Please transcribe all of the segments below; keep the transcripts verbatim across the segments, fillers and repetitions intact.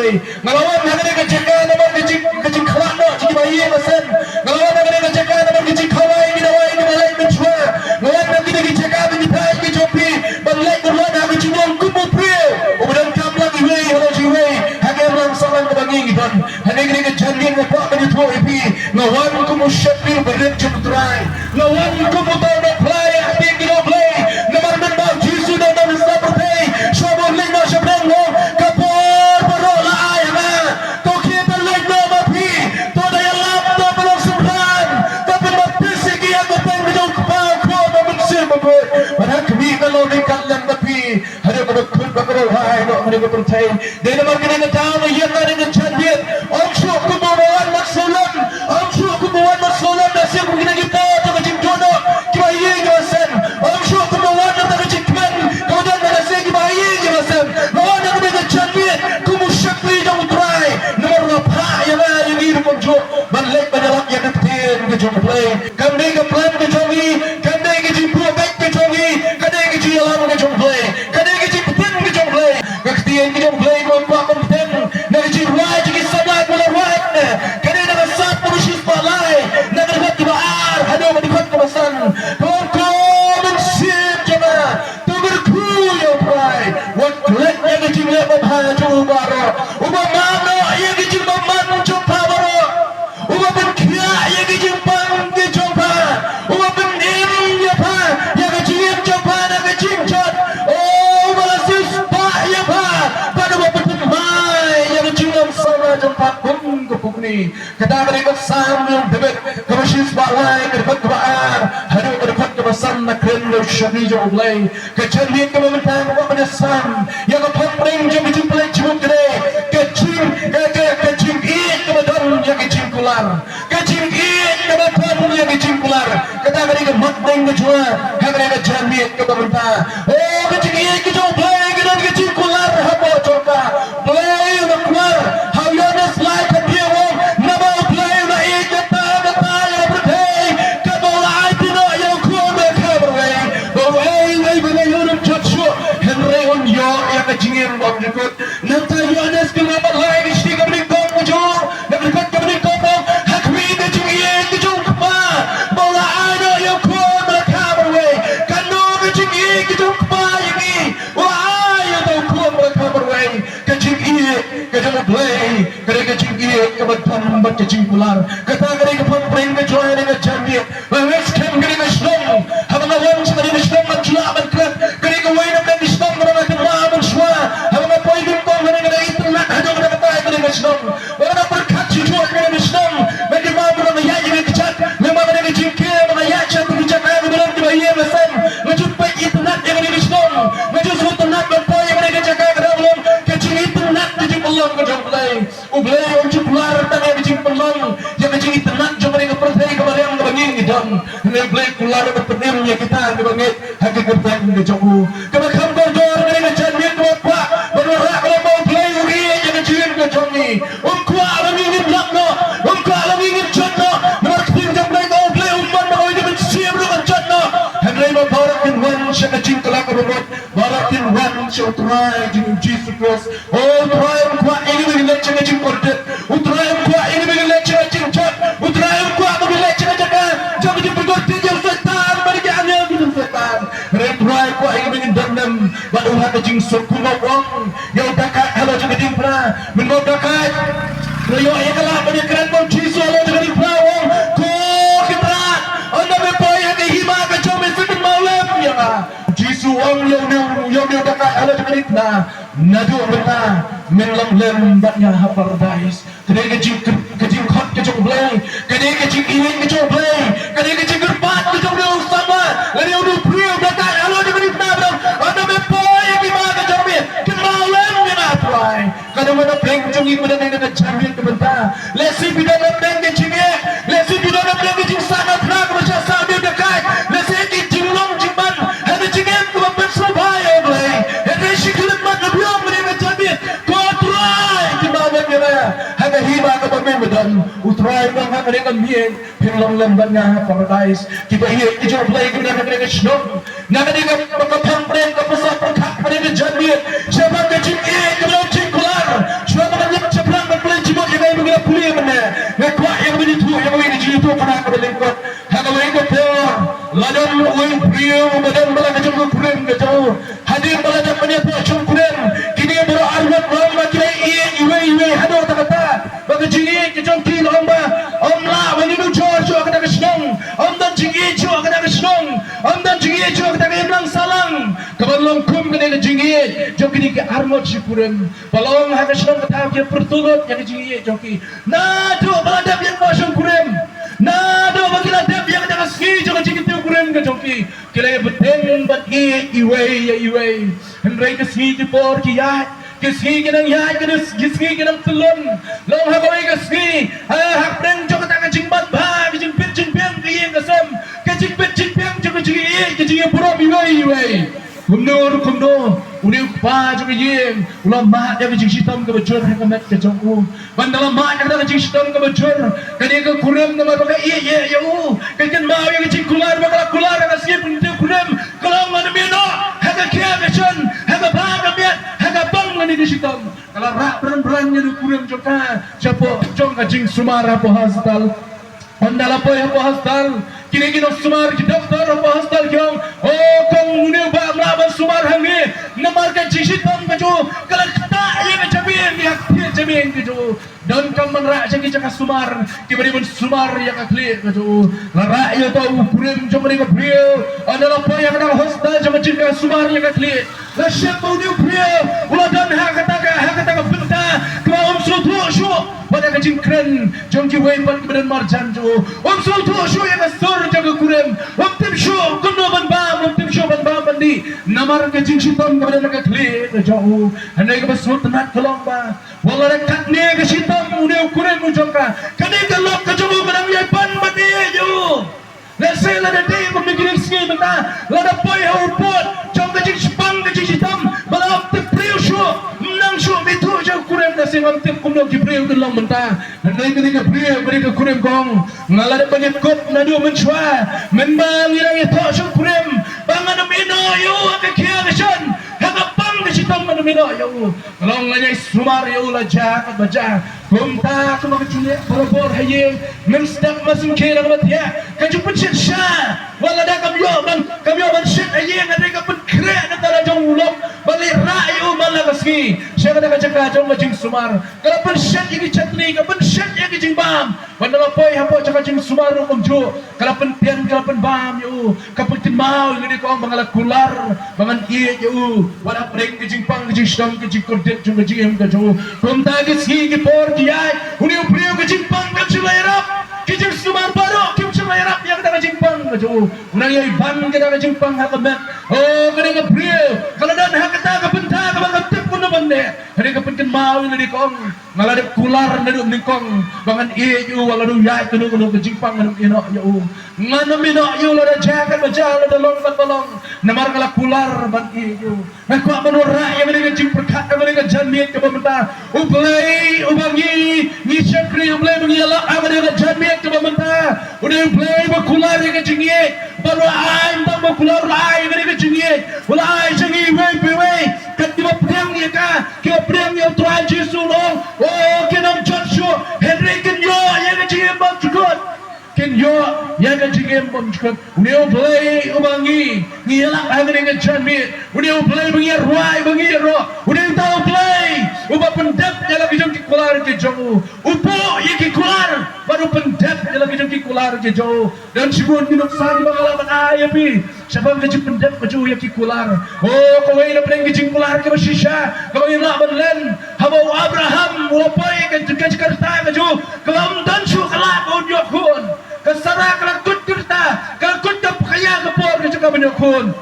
Nga la wan ha kane ka jaka namar ka jing, ka jingkhlad noh jong ki bahaïing basan. Nga la wan ha kane ka jaka namar ka jingkhawai ki dawai kiba lait mynshuwa. Nga wan ha kane ka jaka ba ngi phai ki jong phi ban leit ban wan ha ka jinglong kum u briew uba donkam lang iwei halor iwei ha ka imlang sahlang kaba ngi ngi don. Ha kane ka janmiet nga kwah ban ïathuh ïa phi, nga wan kum u shakri barit jong U Trai. Nga wan kum uta uba phla ïa ka ktien ka jong U Blei. Namar mynba U Jisu u dang don ha pyrthei, shuwa ba u leit noh sha bneng, ka por baroh la ai ha nga. To khie, to leit noh ma phi. To da ïalap, to pynlong synran, to pynbaptis ïa ki ha ka kyrteng ka jong U Kpa, U Khun bad U Mynsiem Bakhuid. Bad ha khmih, nga long ryngkat lem bad phi haduh kaba kut bad kaba wai noh kane ka pyrthei. Dei namar kane ka daw nga ïeng ha kane ka janmiet. Ym shuh kum uba wan mat sawlem, ym shuh kum uba wan mat sawlem da shisien kum kine ki por jong ka jingduh noh kiba ïing kiba sem. Ym shuh kum uba wan da ka jingkmen kaba don da shisien kiba ïing kiba sem. Nga wan ha kane ka janmiet kum u shakri jong U Trai, namar u la phah ïa nga ïa ngi ruh kumjuh ban leit ban ïalap ïa ka ktien ka jong U Blei. Kam dei ka plan ka jong ngi, kam dei ka jingbuh beit ka jong ngi, ka dei ka jingïalam ka jong U Blei, ka dei ka jingpyntip ka jong U Blei. Ka ktien ka jong U Blei kaba kwah ban pynthut na ka jingrwai jong ki samla ba la rwai, ka dei na ka Salm kaba shispah lai, na ka dkhot kaba ar haduh ka dkhot kaba san. Ko, ko mynsiem jong nga, to kyrkhu ïa U Trai. Wat klet ïa ka jingleh babha jong u baroh, uba mano ïa ka jingbymman jong pha baroh. Uba pynkhiah ïa ki jingpang ki jong pha, uba pynim ïa pha ïa ka jingim jong pha na ka jingjot. O, uba la siewspah ïa pha bad uba pynthymmai ïa ka jinglong samla jong pha kum ka pukni. Kata ka dei ka Salm u David kaba shispah lai, ka dkhot kaba ar haduh ka dkhot kaba san, na kren ïa u shakri jong U Blei. Ka janmiet kaba mynta nga kwah ban ïasam ïa ka phang pdeng jong ka jingpynleit jingmut, ka dei ka jing, ka, ka, ka jingïeit kaba don ïa ka jingkular. Ka jingïeit kaba don ïa ka jingkular. Kata ka dei ka mat pdeng ka jong nga ha kane ka janmiet kaba mynta. O, ka jingïeit ka jong U Blei ka don ka jingkular hapoh jong ka. Blei u la kular ha u Ïoannis lai khathynñiew, u ong, naba U Blei u la ïeit kata kata ïa la pyrthei, katba u la aiti noh ïa u Khun ba kha marwei, ba uei uei ba ïoh un jot shuh, hynrei un ïoh ïa ka jingim ba ym jukut. Nangta Ïoannis ka lynnong ba lai, ka shithi kaba nyngkong ka jong u, na ka dkhot kaba nyngkong ka ong, ha khmih, ka jingïeit ka jong U Kpa ba u la ai noh ïa u Khun ba la kha marwei. Kano ka jingïeit ka jong U Kpa ïa ngi? U la ai ïa uta u Khun ba la kha marwei. Ka jingïeit ka jong U Blei ka dei ka jingïeit kaba don bad ka jingkular. Kata ka dei ka phang pdeng ka jong nga ha kane ka janmiet. Ba nga skhem kane ka shnong, haba nga wan sha kane ka shnong, ban shu lah ban klet, ka dei kawei na pdeng ki shnong kaba nga kynmaw mynshuwa. Haba nga poi nyngkong ha kane ka itynnat haduh katta katta ïa kane ka shnong. Ba nga pyrkhat shuh shuh ïa kane ka shnong, nga kynmaw ba nga ïaid ïa kane ka kjat, namar kane ka jingkiew ba nga ïaid sha kine ki jaka kiba don kiba ïeng ba sem, nga ju peit itynnat ïa kane ka shnong. Nga ju sngewtynnat ban poi ïa kane ka jaka, ka dang long ka jingitynnat, ka jingpynlong ka jong U Blei. U Blei um ju kular tang ïa ka jingpynlong ïa ka jingitynnat jong kane ka pyrthei kaba riam kaba ngi ngi don. Hynrei U Blei u kular bad pynim ïa kita kiba ngeit ha ka kyrteng ka jong u. Kaba kham kordor, kane ka janmiet kaba kwah ban wanrah ka long ba U Blei u ïeit ïa ka jingim ka jong ngi. Um kwah ba ngi ngin lap noh, um kwah ba ngi ngin jot noh. Namar ka ktien jong U Blei ka ong, U Blei um mon ba kawei ka mynsiem ruh kan jot noh. Hynrei ba baroh kin wan sha ka jingkylla kaba mut, baroh kin wan sha U Trai jong ngi U Jisu Khrist. O, U Trai um kwah ïa ngi ba ngin leit sha ka jingkordit. U Trai um kwah ïa ngi ba ngin leit sha ka jingjot. U Trai um kwah ba ngin leit sha ka jaka jong ka jingpynkordit ïa u Soitan bad ïa ki angel ki jong u Soitan. Hynrei U Trai u kwah ïa ngi ba ngin don lem bad u ha ka jingsuk, kumba u ong ïa u dakaid halor jong ka diengphna. Mynba u dakaid u la ïoh ïa ka lad ban ïakren bad U Jisu halor jong ka diengphna, u ong, "Ko Kynrad, ynda me poi ha ka hima ka jong me, sa kynmaw lem ïa nga." U Jisu u ong ïa une, ïa une u dakaid halor jong ka diengphna, "Naduh mynta men long lem bad nga ha Paradais." Ka dei ka jing, ka jingkhot ka jong U Blei, ka dei ka jingïeit ka jong U Blei, ka dei ka jingkyrpad ka jong une u samla lane une u briew ba dakaid halor jong ka diengphna, ba ong, "Ynda me poi ha ka hima ka jong me, kynmaw lem ïa nga, Trai." Ka dei mynta pdeng jong ngi, mynta ha kane ka janmiet ka mynta. Lehse phi don hapdeng ka jingeh, lehse phi don hapdeng ka jingsahnarphna kaba shah saw ïa u dakaid, lehse ki jinglong jingman ha ka jingim kaba pynsngewbha ïa U Blei. Hynrei shi khlieh mat, la biang mynta ka janmiet. Ko Trai, kynmaw lem ïa nga ha ka hima kaba me me don. U Trai u ong ha kane ka miet phin long lem bad nga ha Paradais. Kiba ïeit ki jong U Blei, ki don ha kane ka shnong, na kane ka, ka phang pdeng, ka pyrshah pyrkhat ha kane ka janmiet shaphang ka jingïeit kaba long jingkular. Shuwa ba ngan Kane ka jingïeit jong kine ki arngut shi kurim ba long ha ka shnong ka thaw ki pyrthuh ïa ka jingïeit jong ki. Naduh ba la dep ïa ka shongkurim, naduh ba ki la dep ïa ka sngi jong ka jingïeit kurim ka jong ki, ki la ïa bteng ban ïeit iwei ïa iwei. Hynrei ka sngi ki por ki ïaid, ka sngi ki nang ïaid, ka sngi ki nang tyllun. Long ha kawei ka sngi, ha pdeng jong kata ka jingman bha, ka jingbit jingbiang ka ïing ka sem, ka jingbit jingbiang jong ka jingïeit, ka jingïaburom iwei iwei. Kumno ruh kumno, une u kpa jong ka ïing u la mad ïa ka jingshitom kaba jur ha ka met ka jong u. Ban da la mad ïa ka jingshitom kaba jur, kane ka kurim namar ba ka ïeit ïa u, ka kynmaw ïa ka jingkular ba ka la kular ha ka sngi pynthiew kurim, ka long ngan ym ïehnoh ha ka khia ka shan, ha ka bha ka miat, ha ka bang lane ka shitom. Ka la rah bran bran ïa u kurim jong ka shapoh jong ka jingsumar hapoh hospital. Ynda la poi hapoh hospital, kine ki nongsumar, ki doktor hapoh hospital ki ong, "O kong, une u bah um lah ban sumar hangne namar ka jingshitom ka jong u ka la ktah ïa ka jabieng, ïa ka jabieng ka jong u." Donkam ban rah sha ki jaka sumar kiba dei ban sumar ïa ka khlieh ka jong u. La rah ïa uta u kurim jong kane ka briew. Ynda la poi ha kata ka hospital jong ka jingka sumar ïa ka khlieh, la shem ba une u briew u la don ha kata ka, ha kata ka bynta kaba um sngewthuh shuh bad ïa ka jingkren jong kiwei pat kiba don marjan jong u. Um sngewthuh shuh ïa ka sur jong ka kurim. Um tip shuh kumno ban bam, um tip shuh ban bam ban dih namar ka jingshitom kaba don ha ka khlieh ka jong u. Hynrei kaba sngewtynnat ka long ba wat la da katne ka shitom une u kurim u jong ka, kane ka lok ka jong u ka dang ïai pan ban ïeit ïa u. Lehse lada dei kum kine ki sngi mynta, lada poi ha u pud jong ka jingshipang ka jingshitom, ba la ym tip briew shuh, ym nang shuh ba ithuh ïa u kurim, lehse ngam tip kumno ki briew kin long mynta. Hynrei kane ka briew, kane ka kurim ka ong, nga la dep ban ïakut naduh mynshuwa, mynba ngi dang ïathoh sha u kurim ba ngan ym ïehnoh ïa u ha ka khia ka shan, ha ka bang ka shitom ngan ym ïehnoh ïa u. Ka long ngan ïai sumar ïa u la jia katba jia. Kumta kumba ka jingleh barabor ha ïing, mynstep mynshynshar ha kaba thiah, ka jingpynshet sha. Wat lada kam ïoh ban, kam ïoh ban shet ha ïing, hynrei ka pynkhreh na ka la jong u lok ban leh rah ïa u man la ka sngi sha kata ka jaka jong ka jingsumar. Ka la pynshet ïa ki chatni, ka pynshet ïa ki jingbam. Ynda la poi hapoh jaka jingsumar ruh kumjuh, ka la pyntian, ka la pynbam ïa u. Ka pynkynmaw ïa lade, ka ong ba nga la kular ba ngan ïeit ïa u wat hapdeng ka jingpang ka jingshitom, ka jingkordit jong ka jingim ka jong u. Kumta ki sngi ki por ki ïaid, une u briew ka jingpang kam shym la ïarap, ki jingsumar baroh kim shym la ïarap ïa kata ka jingpang ka jong u. U nang ïai ban kata ka jingpang ha ka met. Oh, kane ka briew ka la don ha kata ka bynta kaba kam tip kumno ban leh. Hynrei ka pynkynmaw ïa lade, ka ong, nga la dep kular naduh nyngkong ba ngan ïeit ïa u, wat la u ïaid kano kano ka jingpang ngan ym ïehnoh ïa u. Ngan ym ïehnoh ïa u lada jia katba jia, lada long katba long, namar nga la kular ban ïeit ïa u. Nga kwah ban wanrah ïa kane ka jingpyrkhat ha kane ka janmiet kaba mynta. U Blei uba ngi, ngi shakri, U Blei ba ngi ïalap ha kane ka janmiet kaba mynta, u dei U Blei ba kular ïa ka jingïeit. Ba u la ai, ym tang ba kular, u la ai ïa kane ka jingïeit, u la ai sha ngi iwei pa iwei. Kat kiba pdiang ïa ka, kiba pdiang ïa U Trai Jisu, u la ong, oh, kin ym jot shuh, hynrei kin ïoh ïa ka jingim bymjukut. Kin ïoh ïa ka jingim bymjukut. Une U Blei uba ngi, ngi ïalap ha kane ka janmiet, une U Blei ba ngi ïa rwai, ba ngi ïa roh, une uta U Blei uba pyndep ïa la ki jong ki kular ki jong u. U buh ïa ki kular bad u pyndep ïa la ki jong ki kular ki jong u. Don shibun ki nuksa kiba nga lah ban ai ïa phi shaphang ka jingpyndep ka jong u ïa ki kular. Oh, kawei na pdeng ki jingkular kiba shisha kaba ngi lah ban len, haba u Abraham u la poi ka, ka jingkyrta ka jong u, kaba ym don shuh ka lad ba un ïoh khun. Ka Sara ka la kut kyrta, ka la kut ka pyrkhat ïa ka por ka jong ka ban ïoh khun.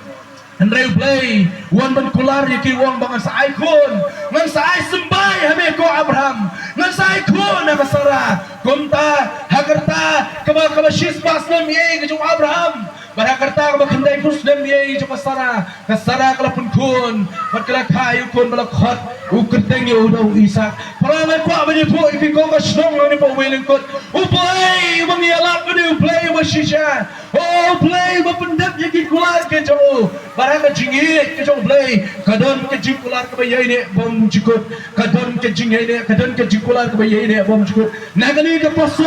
Hynrei U Blei u wan ban kular ïa ki, u ong ba ngan sa ai khun, ngan sa ai symbai ha me ko Abraham, ngan sa ai khun ha ka Sara. Kumta ha ka rta kaba, kaba shispah snem ïa ka jong u Abraham, bad ha ka rta kaba khyndaiphew snem ïa ka jong ka Sara, ka Sara ka la pynkhun bad ka la kha ïa u khun, ba la khot u kyrteng ïa u da u Isaak. Para, nga kwah ban ïathuh ïa phi ko ka shnong, ngi ba wei lyngkot, U Blei uba ngi ïalap u dei U Blei uba shisha. Oh, U Blei uba pyndep ïa ki kular ki jong u. Bad ha ka jingïeit ka jong U Blei ka don ka jingkular kaba ïaineh bymjukut. Ka don ka jingïaineh, ka don ka jingkular kaba ïaineh bymjukut. Na kane ka post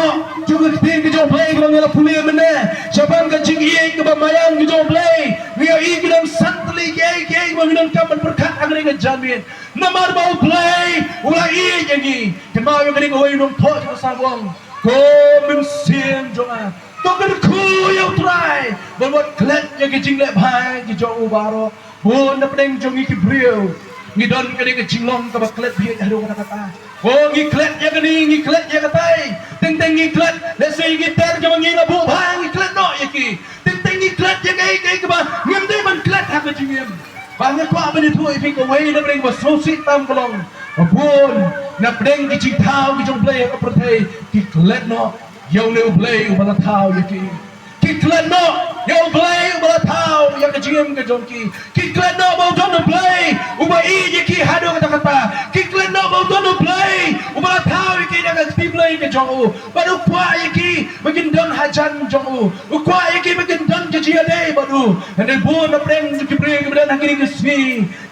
jong ka ktien ka jong U Blei kaba ngi la pule mynne, shaphang ka jingïeit kaba maïan ka jong U Blei, ngi ïohi ki don san tylli kiei kiei kiba ngi donkam ban pyrkhat ha kane ka janmiet. Namar ba U Blei u la ïeit ïa ngi. Kynmaw ïa kane kawei u nongthoh jong ka Sawdong: Ko mynsiem jong nga, to kyrkhu ïa U Trai, bad wat klet ïa ki jingleh bha ki jong u baroh. Bun na pdeng jong ngi ki briew ngi don kane ka jinglong kaba klet bieit haduh katta katta. O, ngi klet ïa kane, ngi klet ïa katai. Teng teng ngi klet, lehse ngi ter jong ngi la buh bha, ngi klet noh ïa ki. Teng teng ngi klet ïa kaei kaei kaba ngim dei ban klet ha ka jingim. Ba nga kwah ban ïathuh ïa phi kawei na pdeng ba sngewsih tam ka long, bun na pdeng ki jingthaw ki jong U Blei ha ka pyrthei ki klet noh ïa une U Blei uba la thaw ïa ki. Ki klet noh ïa U Blei uba la thaw ïa ka jingim ka jong ki. Ki klet noh ba u don U Blei uba ïeit ïa ki haduh katta katta. Ki klet noh ba u don U Blei uba la thaw ïa ki da ka kti Blei ka jong u. Bad u kwah ïa ki ba kin don hajan jong u. U kwah ïa ki ba kin don ka jingïadei bad u. Hynrei bun na pdeng jong ki briew kiba don ha kine ki sngi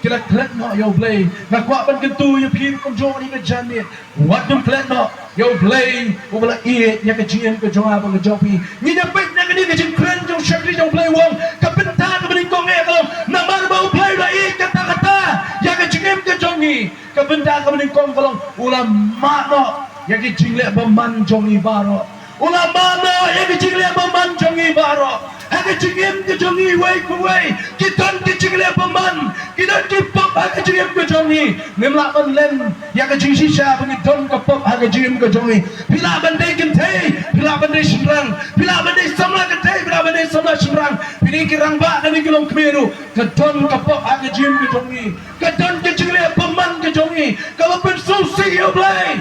ki la klet noh ïa U Blei. Nga kwah ban kyntu ïa phi kumjuh ha kane ka janmiet. Wat nym klet noh ïa U Blei uba la ïeit ïa ka jingim ka jong nga bad ka jong phi. Ngin ïa peit na kane ka jingkren jong u shakri jong U Blei u ong, ka bynta kaba nyngkong eh ka long namar ba U Blei u la ïeit katta katta ïa ka jingim ka jong ngi. Ka bynta kaba nyngkong ka long u la mad noh ïa ki jingleh bymman jong ngi baroh. U la mad noh ïa ki jingleh bymman jong ngi baroh. Ha ka jingim ka jong ngi uwei pa uwei ki don ki jingleh bymman, ki don ki pop ha ka jingim ka jong ngi. Ngim lah ban len ïa ka jingshisha ba ngi don ka pop ha ka jingim ka jong ngi. Phi lah ban dei kynthei, phi lah ban dei shynrang, phi lah ban dei samla kynthei, phi lah ban dei samla shynrang, phi dei ki rangbah ne ki longkmie ruh, ka don ka pop ha ka jingim ka jong ngi. Ka don ka jingleh bymman ka jong ngi kaba pynsngewsih ïa U Blei.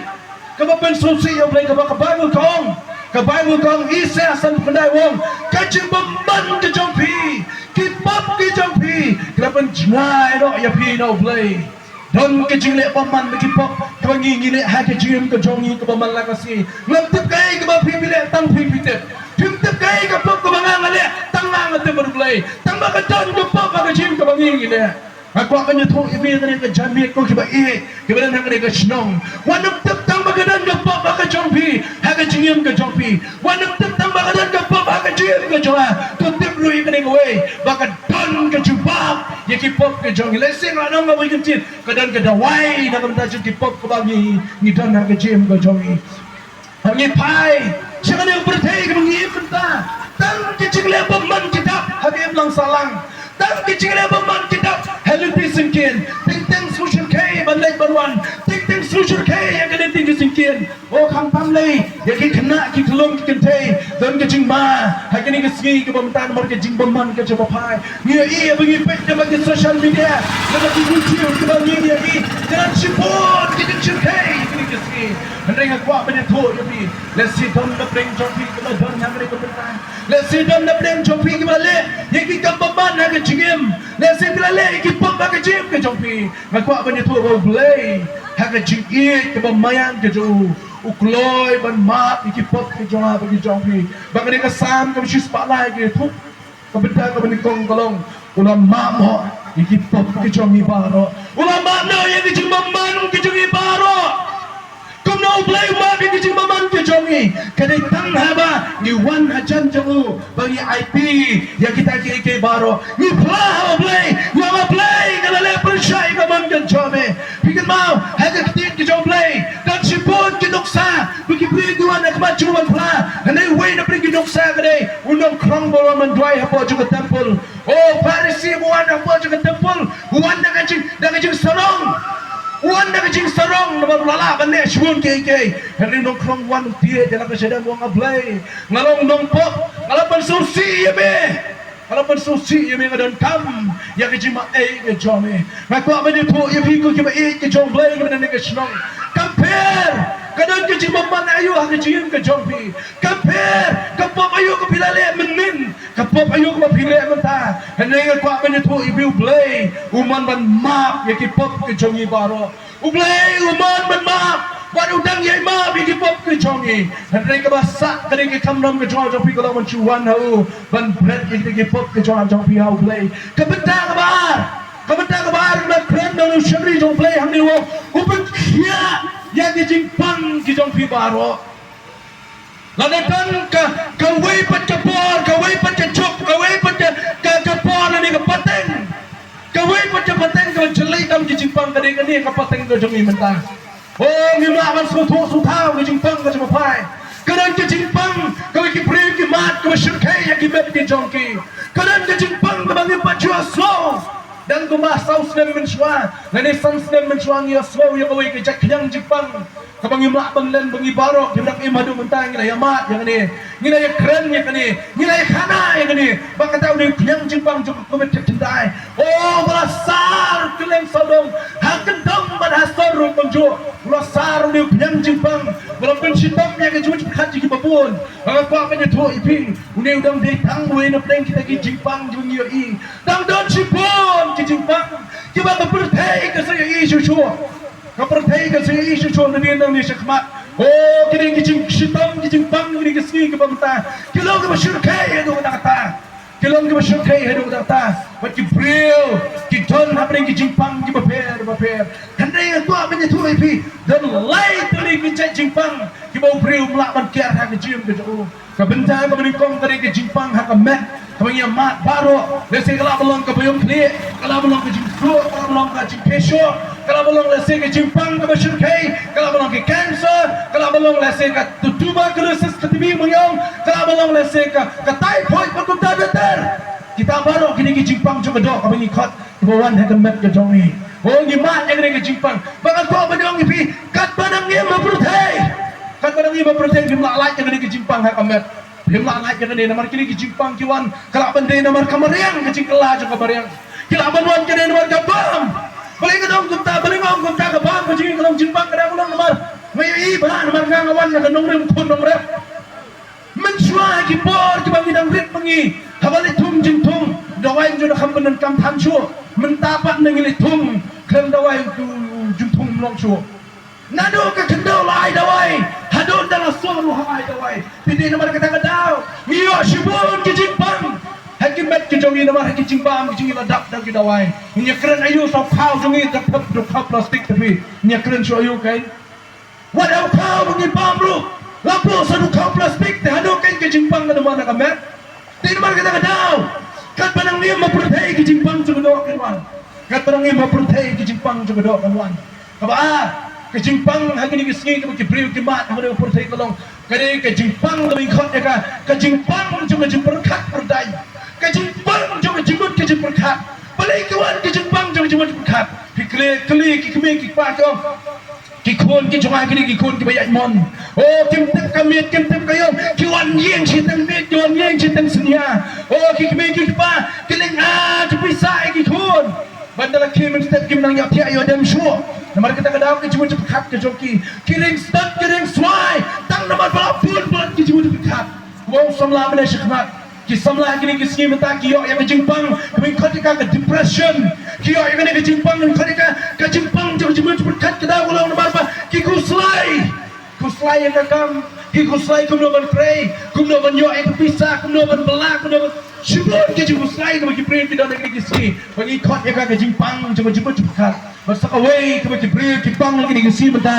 Kaba pynsngewsih ïa U Blei, kaba ka Baibl ka ong, ka Baibl ka ong, Isaiah san phew khyndai u ong, ka jingbymman ka jong phi, ki pop ki jong phi ki la pynjngai noh ïa phi na U Blei. Don ka jingleh bymman na ki pop kaba ngi ngi leh ha ka jingim ka jong ngi kaba man la ka sngi. Ngam tip kaei kaba phi phi leh, tang phi phi tip. Phim tip kaei ka pop kaba nga nga leh, tang nga nga tip bad U Blei. Tang ba ka don ka pop ha ka jingim kaba ngi ngi leh. Nga kwah ban ïathuh ïa phi ha kane ka janmiet ko kiba ïeit kiba don ha kane ka shnong. Wat nym tip tang ba ka don ka pop ha ka jong phi, ha ka jingim ka jong phi. Wat nym tip tang ba ka don ka pop ha ka jingim ka jong nga. To tip ruh ïa kane kawei, ba ka don ka jubab ïa ki pop ka jong ngi. Lehse nga ong kawei ka ktien, ka don ka dawai na ka bynta jong ki pop kaba ngi ngi don ha ka jingim ka jong ngi. Ngi phai sha kane ka pyrthei kaba ngi im mynta, tang ki jingleh bymman ki dap ha ka imlang sahlang. Tang ki jingleh bymman ki dap ha lynti syngkien. Teng teng sngewshyrkhei ban leit ban wan, teng teng sngewshyrkhei ïa ka lynti ki syngkien. O, khamtam lei ïa ki khynnah ki khyllung ki kynthei, don ka jingma ha kine ki sngi kiba mynta namar ka jingbymman ka jong ba phai. Ngi ïohi ba ngi peit na ka social media, na ka YouTube, kiba ngi ïohi ka don shibun ki jingshyrkhei ha kine ki sngi. Hynrei nga kwah ban ïathuh ïa phi, lehse don na pdeng jong phi kiba don ha kane ka bynta. Lehse don na pdeng jong phi kiba leh ïa ki kam bymman ha ka jingim. Lehse phi la leh ïa ki pop ha ka jingim ka jong phi. Nga kwah ban ïathuh ba U Blei ha ka jingïeit kaba maïan ka jong u, u kloi ban map ïa ki pop ka jong nga bad ka jong phi. Ba kane ka Salm kaba shispah lai ka ïathuh, ka bynta kaba nyngkong ka long, u la map noh ïa ki pop ka jong ngi baroh. U la map noh ïa ki jingbymman ka jong ngi baroh. Kumno U Blei u map ïa ki jingbymman ka jong ngi? Ka dei tang haba ngi wan hajan jong u, ba ngi aiti ïa kita kiei kiei baroh. Ngi phla ha U Blei, ngi ong, A Blei, nga la leh pyrshah ïa ka mon ka jong me. Phi kynmaw ha ka ktien ka jong U Blei, don shibun ki nuksa ba ki briew ki wan ha khmat jong u ban phla. Hynrei uwei na pdeng ki nuksa ka dei u nongkhrong ba wan ban duwai hapoh jong ka temple. O Pharisi ba wan hapoh jong ka temple, u wan da ka jing, da ka jingsarong. U wan da ka jingsarong namar u la lah ban leh shibun kiei kiei. Hynrei u nongkhrong u wan, u thied ïa la ka shadem, u ong, A Blei, nga long nongpop, nga la pynsngewsih ïa me. Nga la pynsngewsih ïa me, nga donkam ïa ka jingmap ïeit ka jong me. Nga kwah ban ïathuh ïa phi ko kiba ïeit ka jong U Blei kiba don ha kane ka shnong. Kam pher ka don ka jingbymman aïu ha ka jingim ka jong phi. Kam pher ka pop aïu kaba phi la leh mynnin, ka pop aïu kaba phi leh mynta. Hynrei nga kwah ban ïathuh ïa phi, U Blei u mon ban map ïa ki pop ka jong ngi baroh. U Blei u mon ban map, bad u dang ïai map ïa ki pop ka jong ngi. Hynrei kaba sah ka dei ka kamram ka jong nga jong phi ka long ban shu wan ha u, ban bret ïa ki pop ka jong nga jong phi ha U Blei. Ka bynta kaba ar, ka bynta kaba ar, nga kren na u shakri jong U Blei hangne, u ong, u pynkhiah ïa ki jingpang ki jong phi baroh. Lada don ka, kawei pat ka por, kawei pat ka juk, kawei pat ka, ka, ka por lane ka pateng, kawei pat ka pateng kaba jyllei tam ki jingpang, ka dei kane ka pateng ka jong ngi mynta. O, ngim lah ban sngewthuh sngewthaw ka jingpang ka jong ba phai. Ka don ka jingpang kaba ki briew ki mad, kaba shyrkhei ïa ki met ki jong ki. Ka don ka jingpang kaba ngim pat ju ïohsngew. Dang kumba saw snem mynshuwa lane san snem mynshuwa ngi ïa sngew ïa kawei ka jait khñiang jingpang kaba ngim lah ban len, ba ngi baroh kiba dang im haduh mynta ngi la ïa mad ïa kane, ngi la ïa kren ïa kane, ngi la ïa khana ïa kane. Ba kata u dei u khñiang jingpang jong ka Covid khyndai. O, ba la sar kylleng sawdong, ha kyndong bad ha sor ruh kumjuh. U la sar u dei u khñiang jingpang ba la pynshitom ïa ka jingmut jingpyrkhat jong kiba bun. Ba nga kwah ban ïathuh ïa phi, une u dang dei tang uwei na pdeng kita ki jingpang jong ngi ïohi. Dang don shibun ki jingpang kiba ka pyrthei ka sa ïohi shuh shuh. Ka pyrthei ka sa ïohi shuh shuh nadien nangne shakhmat. O, kine ki jingshitom ki jingpang kine ki sngi kiba mynta ki long kiba shyrkhei haduh katta katta. Ki long kiba shyrkhei haduh katta katta. Bad ki briew ki don hapdeng ki jingpang kiba pher bapher. Hynrei nga kwah ban ïathuh ïa phi, don lai tylli ki jait jingpang kiba u briew um lah ban kiar ha ka jingim ka jong u. Ka bynta kaba nyngkong ka dei ka jingpang ha ka met kaba ngi ïa mad baroh. Lehse ka lah ban long ka baïong khlieh, ka lah ban long ka jingkhlur, ka lah ban long ka jingpynshoh, ka lah ban long lehse ka jingpang kaba shyrkhei, ka lah ban long ka cancer, ka lah ban long lehse ka tu- tuberculosis ka T B ma ngi ong, ka lah ban long lehse ka, ka typhoid bad kumta ter ter. Kita baroh kine ki jingpang jong ka doh kaba ngi khot kiba wan ha ka met ka jong ngi. O, ngi mad ïa kane ka jingpang. Ba nga kwah ban ong ïa phi, katba nang im ha pyrthei, katba nang im ha pyrthei, phim lah lait ïa kane ka jingpang ha ka met. Phim lah lait ïa kane namar kine ki jingpang ki wan, ka lah ban dei namar ka mariang, ka jingkylla jong ka mariang. Ki lah ban wan ka dei namar ka bam. Balei nga ong kumta, balei nga ong kumta, ka bam ka jong ngi ka long jingpang, ka dei ka long namar nga ïohi ba namar nga, nga wan na ka nongrim khun nongrep. Mynshuwa ha ki por kiba ngi dang rit ma ngi, haba leit thung jingthung, dawai jong da kham pyndonkam than shuh. Mynta pat ngi leit thung khlem dawai, u jingthung um long shuh. Naduh ka khyndew la ai dawai, haduh ynda la sor ruh hap ai dawai. Te dei namar kata ka daw ngi ïoh shibun ki jingpang ha ki met ki jong ngi namar ha ki jingbam ki jong ngi la dap da ki dawai. Ngi ïa kren aïu sa u khaw jong ngi, da thep da u khaw plastik te phi, ngi ïa kren shuh aïu kein? Wat ha u khaw ba ngi bam ruh la buh sa da u khaw plastik, te haduh kein ka jingpang ka dei namar na ka met. Te namar kata ka daw, katba nang im ha pyrthei ki jingpang jong ka doh kan wan. Katba nang im ha pyrthei ki jingpang jong ka doh kan wan. Kaba ar, ka jingpang ha kine ki sngi kaba ki briew ki mad ha kane ka pyrthei ka long, ka dei ka jingpang kaba ngi khot ïa ka, ka jingpang jong ka jingpyrkhat pyrdaiñ. Ka jingpang jong ka jingmut ka jingpyrkhat. Balei ki wan ka jingpang jong ka jingmut jingpyrkhat? Ki kylli, kylli ki kmie ki kpa ki ong, ki khun ki jong nga kine ki khun kiba ïaid mon. O, kim tip ka miet, kim tip ka ïong, ki wan ïeng shiteng miet, ki wan ïeng shiteng synñia. O, ki kmie ki kpa ki lynga ki pisa ïa ki khun. Ban da la khie mynstep kim nang ïoh thiah ïoh dem shuh. Namar kata ka daw ka jingmut jingpyrkhat ka jong ki, ki ring stet ki ring swai tang namar ba la bun palat ki jingmut jingpyrkhat. Ko samla mynne shakhmat, ki samla kine ki sngi mynta ki ïoh ïa ka jingpang kaba ngi khot ïa ka, ka depression. Ki ïoh ïa kane ka jingpang kaba ngi khot ïa ka, ka jingpang jong ka jingmut jingpyrkhat. Ka daw ka long namar ba ki khuslai, khuslai ïa ka kam, ki khuslai kumno ban trei, kumno ban ïoh ïa ka pisa, kumno ban bylla, kumno ban, shibun ki jingkhuslai kaba ki briew ki don ha kine ki sngi. Ba ngi khot ïa ka, ka jingpang jong ka jingmut jingpyrkhat. Bad sa kawei kaba ki briew ki pang ha kine ki sngi mynta,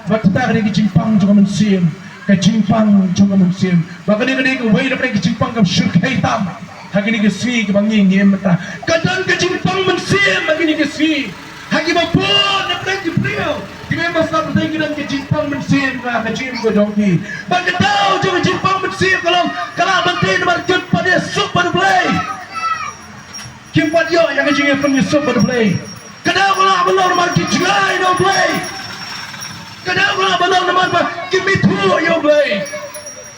bad kata ka dei ka jingpang jong ka mynsiem. Ka jingpang jong ka mynsiem. Ba kane ka dei kawei na pdeng ka jingpang kaba shyrkhei tam ha kine ki sngi kaba ngi, ngi im mynta. Ka don ka jingpang mynsiem ha kine ki sngi. Ha kiba bun na pdeng ki briew kiba im ha sla pyrthei ki don ka jingpang mynsiem ha ka jingim ka jong ki. Bad ka daw jong ka jingpang mynsiem ka long, ka lah ban dei namar kim pat ïasuk bad U Blei. Kim pat ïoh ïa ka jingïapynsuk bad U Blei. Ka daw ka lah ban long namar ki jngai na U Blei. Ka daw ka lah ban long namar ba kim ithuh ïa U Blei.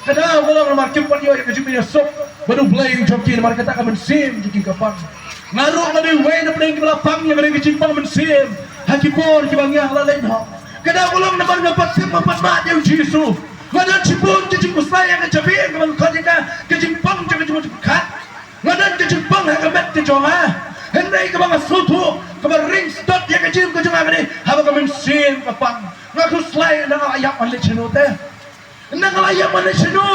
Ka daw ka long namar kim pat ïoh ïa ka jingpynsuk bad U Blei jong ki, namar kata ka mynsiem jong ki ka pang. Nga ruh nga dei uwei na pdeng kiba la pang ïa kane ka jingpang mynsiem ha ki por kiba ngi la leit noh. Ka daw ka long namar nga pat tip, nga pat mad ïa U Jisu. Nga don shibun ki jingkhuslai ïa ka jabieng kaba ngi khot ïa ka, ka jingpang jong ka jingmut jingpyrkhat. Nga don ka jingpang ha ka met ka jong nga. Hynrei kaba nga sngewthuh, kaba ring stet ïa ka jingim ka jong nga ka dei haba ka mynsiem ka pang. Nga khuslai, ynda nga la ïap ngan leit shano te? Ynda nga la ïap ngan leit shano?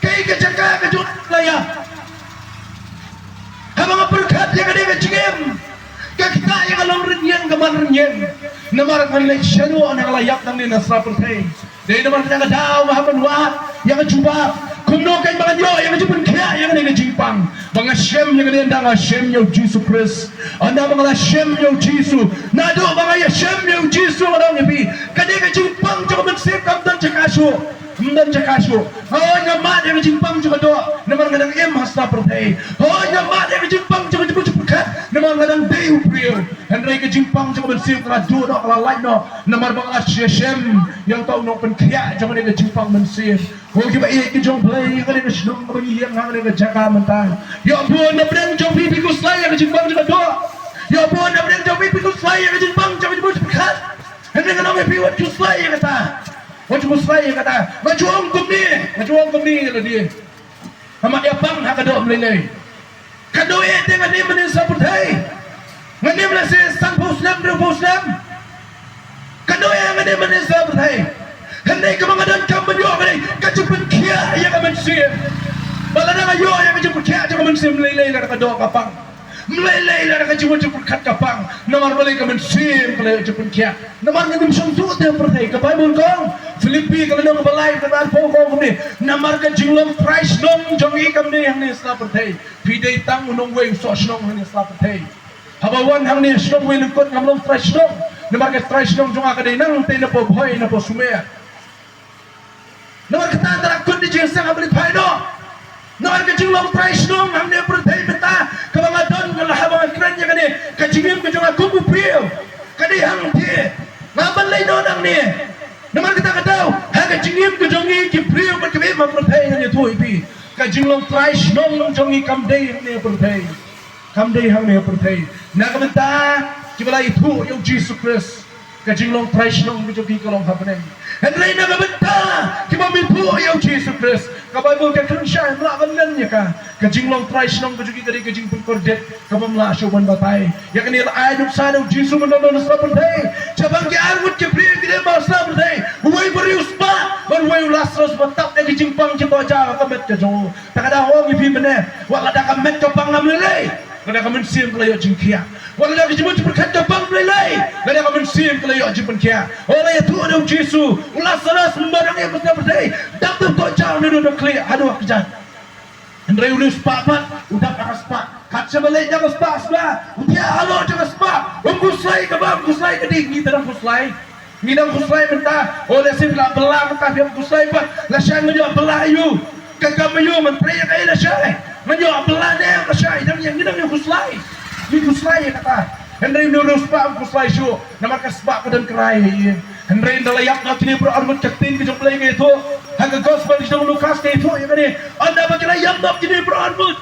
Kaei ka jaka ka jong nga la ïap? Haba nga pyrkhat ïa kane ka jingim, ka ktah ïa nga long rynïeng ka man rynïeng. Namar ngan leit shano ynda nga la ïap nangne na sla pyrthei? Dei namar kata ka daw nga hap ban wad ïa ka jubab. Kumno kein ba ngan ïoh ïa ka jingpynkhiah ïa kane ka jingpang? Ba nga shem ïa kane, ynda nga shem ïa U Jisu Khrist. Ynda ba nga la shem ïa U Jisu. Naduh ba nga ïashem ïa U Jisu, nga ong ïa phi, kane ka jingpang jong ka mynsiem kam don jaka shuh. Kam don jaka shuh. Hooid, nga mad ïa ka jingpang jong ka doh namar nga dang im ha sla pyrthei. Hooid, nga mad ïa ka jingpang jong ka jingpang pyrkhat namar nga dang dei u briew. Hynrei ka jingpang jong ka mynsiem ka la duh noh, ka la lait noh namar ba nga la shem ïa uta u nongpynkhiah jong kane ka jingpang mynsiem. Ko kiba ïeit ki jong U Blei, ïa kane ka shnong kaba ngi ïeng ha kane ka jaka mynta, ïoh bun na pdeng jong phi phi khuslai ïa ka jingpang jong ka doh. Ïoh bun na pdeng jong phi phi khuslai ïa ka jingpang jong ka jingpang jong ka jingpang. Hynrei nga ong ïa phi wat khuslai ïa kata. Wat khuslai ïa kata. Nga ju ong kumne, nga ju ong kumne ïa lade. Hamat ïa pang ha ka doh ym lei lei. Ka doh eh te nga nym mynnin sa pyrthei. Nga nym lehse sanphew snem, hynriewphew snem. Ka doh eh nga nym mynnin sa pyrthei. Hynrei kaba nga donkam ban ïoh ka dei ka jingpynkhiah ïa ka mynsiem. Ba lada nga ïoh ïa ka jingpynkhiah jong ka mynsiem, ym lei lei lada ka doh ka pang. Ym lei lei lada ka jingmut jingpyrkhat ka pang. Namar balei? Ka mynsiem ka la ïoh jingpynkhiah. Namar ngi nym shong shuh te ha pyrthei. Ka Baibl ka ong, Philippi ka lynnong kaba lai ka dkhot arphew ka ong kumne, namar ka jinglong trai shnong jong ngi kam dei hangne sla pyrthei. Phi dei tang u nongwei u soh shnong hangne sla pyrthei. Haba wan hangne shnong Wei Lyngkut ngam long trai shnong. Namar ka trai shnong jong nga ka dei nangtei na Pobhoi, na Pohsumer. Namar kata, tang kut da jingsngew ha bynta phi noh. Namar ka jinglong trai shnong hangne ha pyrthei mynta kaba nga don, nga la, haba nga kren ïa kane, ka jingim ka jong nga kum u briew ka dei hangtei. Nga ban leit noh nangne. Namar kata ka daw ha ka jingim ka jong ngi ki briew bad kiba im ha pyrthei, ngan ïathuh ïa phi, ka jinglong trai shnong jong ngi kam dei hangne ha pyrthei. Kam dei hangne ha pyrthei. Na ka bynta kiba la ithuh ïa u Jisu Khrist, ka jinglong trai shnong ka jong ki ka long ha bneng. Hynrei na ka bynta kiba ym ithuh ïa u Jisu Khrist, ka Baibl ka kren shai, ym lah ban len ïa ka. Ka jinglong trai shnong ka jong ki ka dei ka jingpynkordit kaba ym lah shuh ban batai. Ïa kane la ai nuksa da u Jisu ban don ha sla pyrthei. Shaphang ki arngut ki briew kiba don ha sla pyrthei, uwei u briew u spah, bad uwei u Lasarus, ba tap ïa ka jingpang, ki tohjaw ha ka met ka jong u. Te ka dang ong ïa phi mynne, wat lada ka met ka pang kam lei lei, lada ka mynsiem ka la ïoh jingkhiah. Wat lada ka jingmut jingpyrkhat ka pang kam lei lei, lada ka mynsiem ka la ïoh jingpynkhiah. Oh, la ïathuh da u Jisu, u Lasarus mynba dang im ha sla pyrthei, dap, dap tohjaw naduh na khlieh haduh ha kjat. Hynrei une u spah pat u dap ha ka spah. Kat shaba leit na ka spah shuwa, u thiah halor jong ka spah. Um khuslai kaba, um khuslai ka dei, ngi te dang khuslai. Ngi dang khuslai mynta. Oh, lehse phi la bylla mynta, phi ym khuslai pat. Lashai ngan ïoh bylla aïu? Ka kam aïu? Ngan trei ïa kaei lashai? Ngan ïoh bylla ne em lashai? Dang ïa, ngi dang ïa khuslai. Ngi khuslai ïa kata. Hynrei une u spah um khuslai shuh. Namar ka spah ka don krai ha ïing. Hynrei ynda la ïap noh kine baroh arngut, ka ktien ka jong U Blei ka ïathuh ha ka gospel jong u Lukas, ka ïathuh ïa kane. Ynda ba ki la ïap noh kine baroh arngut,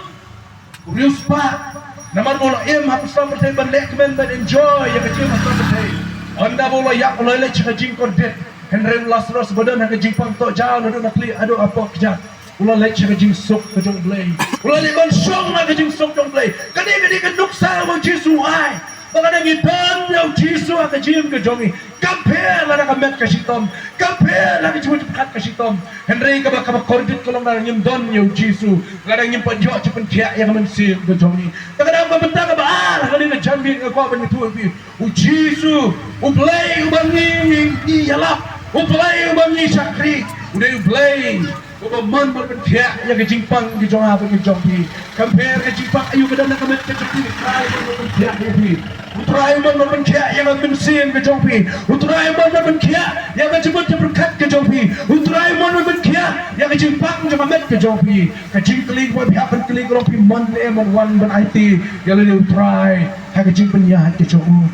u briew u spah, namar ba u la im ha sla pyrthei ban lehkmen, ban enjoy ïa ka jingim ha sla pyrthei. Ynda ba u la ïap, u la leit sha ka jingkordit. Hynrei u Lasarus ba don ha ka jingpang tohjaw naduh na khlieh haduh hapoh kjat, u la leit sha ka jingsuk ka jong U Blei. U la leit ban shong ha ka jingsuk jong U Blei. Kane ka dei ka nuksa ba u Jisu u ai. Ba lada ngi don ïa u Jisu ha ka jingim ka jong ngi, kam pher lada ka met ka shitom, kam pher lada ka jingmut jingpyrkhat ka shitom. Hynrei kaba, kaba kordit ka long lada ngim don ïa u Jisu, lada ngim pat ïoh jingpynkhiah ïa ka mynsiem ka jong ngi. Te ka dang ka bynta kaba ar ha kane ka janmiet nga kwah ban ïathuh ïa phi. U Jisu, U Blei uba ngi, ngi, ngi ïalap, U Blei uba ngi shakri, u dei U Blei uba mon ban pynkhiah ïa ka jingpang ka jong nga bad ka jong phi. Kam pher ka jingpang aïu ka don ha ka met ka jong phi, U Trai u mon ban pynkhiah ïa phi. U Trai u mon ban pynkhiah ïa ka mynsiem ka jong phi. U Trai u mon ban pynkhiah ïa ka jingmut jingpyrkhat ka jong phi. U Trai u mon ban pynkhiah ïa ka jingpang jong ka met ka jong phi. Ka jingkylli kaba phi hap ban kylli ka long, phi mon ne em ban wan ban aiti ïa lade U Trai ha ka jingpynïaid ka jong u.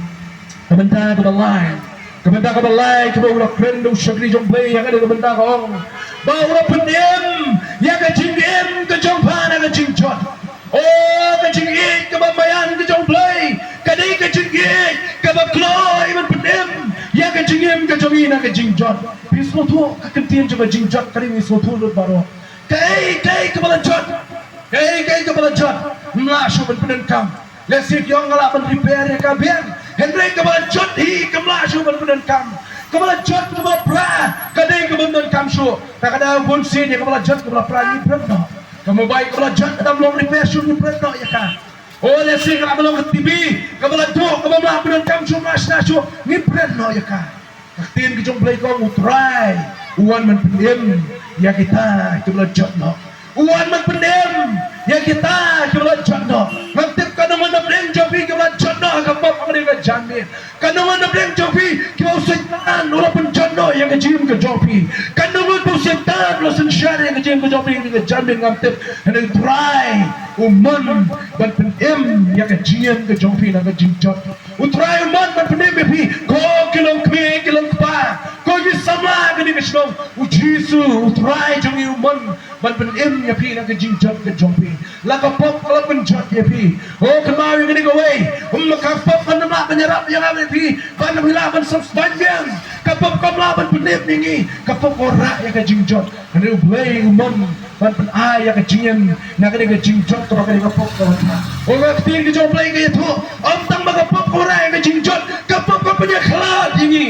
Ka bynta kaba lai, ka bynta kaba lai kaba u la kren da u shakri jong U Blei ha kane ka bynta ka ong ba u la pynim ïa ka jingim ka jong pha na ka jingjot. O, ka jingïeit kaba maïan ka jong U Blei ka dei ka jingïeit kaba kloi ban pynim ïa ka jingim ka jong ngi na ka jingjot. Phi sngewthuh ka kyntien jong ka jingjot, ka dei ngi sngewthuh lut baroh. Kaei kaei kaba la jot, kaei kaei kaba la jot, ym lah shuh ban pyndonkam. Lehse phi ong nga lah ban repair ïa ka biang, hynrei kaba la jot hi kam lah shuh ban pyndonkam. Kaba la jot kaba pra ka dei kaba ym donkam shuh. Te ka dei bun sien ïa kaba la jot kaba la pra ngi pret noh. Ka mobile kaba la jot ka dang ym long repair shuh, ngi pret noh ïa ka. O, lehse ka lah ban long ka T V kaba la duh kaba ym lah pyndonkam shuh, ym lah shna shuh, ngi pret noh ïa ka. Ka ktien ka jong U Blei ka ong U Trai u wan ban pynim ïa kita kiba la jot noh. U wan ban pynim ïa kita kiba la jot noh. Ngam tip katno ngut na pdeng jong phi kiba la jot noh ha ka pop ha kane ka janmiet. Katno ngut na pdeng jong phi kiba u Soitan u la pynjot noh ïa ka jingim ka jong phi. Katno ngut ba Satan u la synshar ïa ka jingim ka jong phi, ka jingim ngam tip. Hynrei U Trai u mon ban pynim ïa ka jingim ka jong phi na ka jingjot. U Trai u mon ban pynim ïa phi, ko ki long kmie ki long kpa, ko ki samla kane ka shnong. U Jisu U Trai jong ngi u mon ban pynim ïa phi na ka jingjot ka jong phi. La ka pop ka la pynjot ïa phi. O kynmaw ïa kane kawei. Um, ka pop kam lah ban ïarap ïa nga bad phi ban ym lah ban sngewsih ban ïeng. Ka pop kam lah ban pynim ïa ngi. Ka pop ka wanrah ïa ka jingjot. Hynrei U Blei u mon ban pynai ïa ka jingim na kane ka jingjot kaba kane ka pop ka wanrah. O, ka ktien ka jong U Blei ka ïathuh, ym tang ba ka pop ka wanrah ïa ka jingjot, ka pop ka pynïakhlad ïa ngi.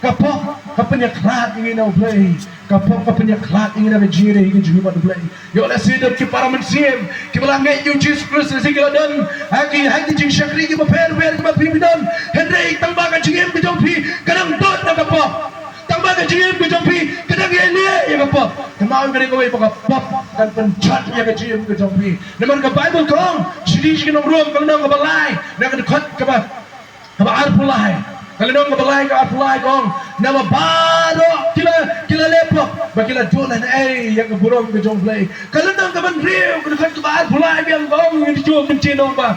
Ka pop ka pynïakhlad ïa ngi na U Blei. Ka pop ka pynïakhlad ïa ngi na ka jingïadei ka jong ngi bad U Blei. Ïoh lehse don ki para mynsiem kiba la ngeit ïa U Jisu Khrist, lehse ki la don ha ki, ha ki jingshakri kiba pher pher kiba phi phi don. Hynrei tang ba ka jingim ka jong phi ka dang don na ka pop. Tang ba ka jingim ka jong phi ka dang ïaineh ïa ka pop. Kynmaw ïa kane kawei ba ka pop kan pynjot ïa ka jingim ka jong phi. Namar ka Baibl ka ong, shini sha ki nong Rom ka lynnong kaba lai, na ka dkhot kaba, kaba arphew lai. Ka lynnong kaba lai ka arphew lai ka ong, naba baroh ki la, ki la leh pop, ba ki la duh lehnohei ïa ka burom ka jong U Blei. Ka lynnong kaba hynriew ka dkhot kaba arphew lai biang ka ong, ngi ju mynta nong ba